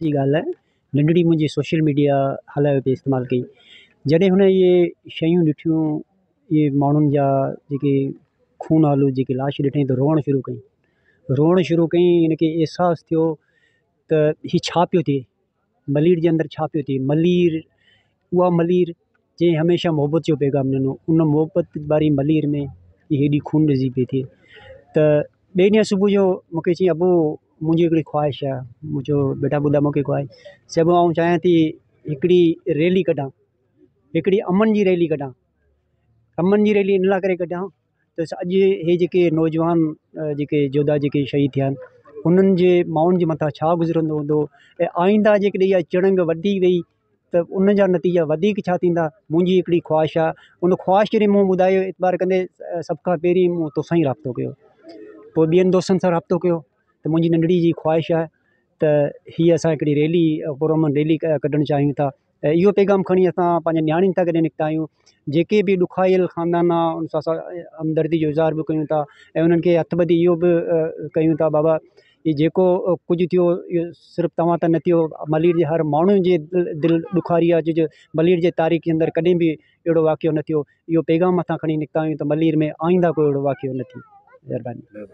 جي ڳالهه آهي ننڍڙي منهنجي سوشل ميڊيا هلايو پئي استعمال ڪئي جڏهن هن اهي شيون ڏٺيون اهي ماڻهن جا جيڪي خون آلود جيڪي لاش ڏٺئي ته روئڻ شروع ڪئي روئڻ شروع ڪئي هن کي احساس ٿيو ته هي ڇا پيو ٿئي ملير جي اندر ڇا پيو ٿئي ملير اها ملير جنهن هميشه محبت جو پيغام ڏنو ان محبت واري ملير ۾ هيڏي خونريزي پئي ٿئي ته ٻئي ڏينهن صبح جو مون کي چيائين ابو منهنجي هڪڙي خواهش آهي مون چيو بيٽا ٻڌاء مون کي خواهش چئي ابو آئون چاهيان ٿي هڪڙي ريلي ڪڍان هڪڙي امن جي ريلي ڪڍان امن جي ريلي ان لاءِ ڪري ڪڍان ته اڄ هي جيڪي نوجوان جيڪي جوڌا جيڪي شهيد ٿيا آهن انهن جي مائن جي مٿان ڇا گذرندو هوندو ۽ آئنده جيڪڏهن اها چڻنگ وڌي وئي ته ان جا نتيجا وڌيڪ ڇا ٿيندا منهنجي هڪڙي خواهش آهي ان خواهش جڏهن مون ٻڌائي اعتبار ڪندي سڀ کان پهرين مون توسان ئي رابطو ڪيو پوءِ ٻين دوستن سان رابطو ڪيو ته منهنجي ننڍڙي جي خواهش آهي ته هيءَ اسان هڪڙي ريلي پرامن ريلي ڪڍڻ چاهيون ٿا ۽ اهو پيغام کڻي اسان پنهنجي نياڻين سان گڏ نڪتا آهيون جيڪي به ڏکايل خاندان آهي ان سان اسان همدردي جو اظهار به ڪيون ٿا ۽ انهن کي هٿ ٻڌي اهو به ڪيون ٿا بابا هي جيڪو ڪجهه ٿيو اهو صرف توهان سان نه ٿيو ملير جي هر ماڻهو جي دل ڏکاري آهي اڄ ملير جي تاريخ جي اندر ڪڏهن به اهڙو واقعو نه ٿيو اهو پيغام اسان کڻي نڪتا آهيون ته ملير ۾ آئنده ڪوئي اهڙو واقعو نه ٿئي مهرباني.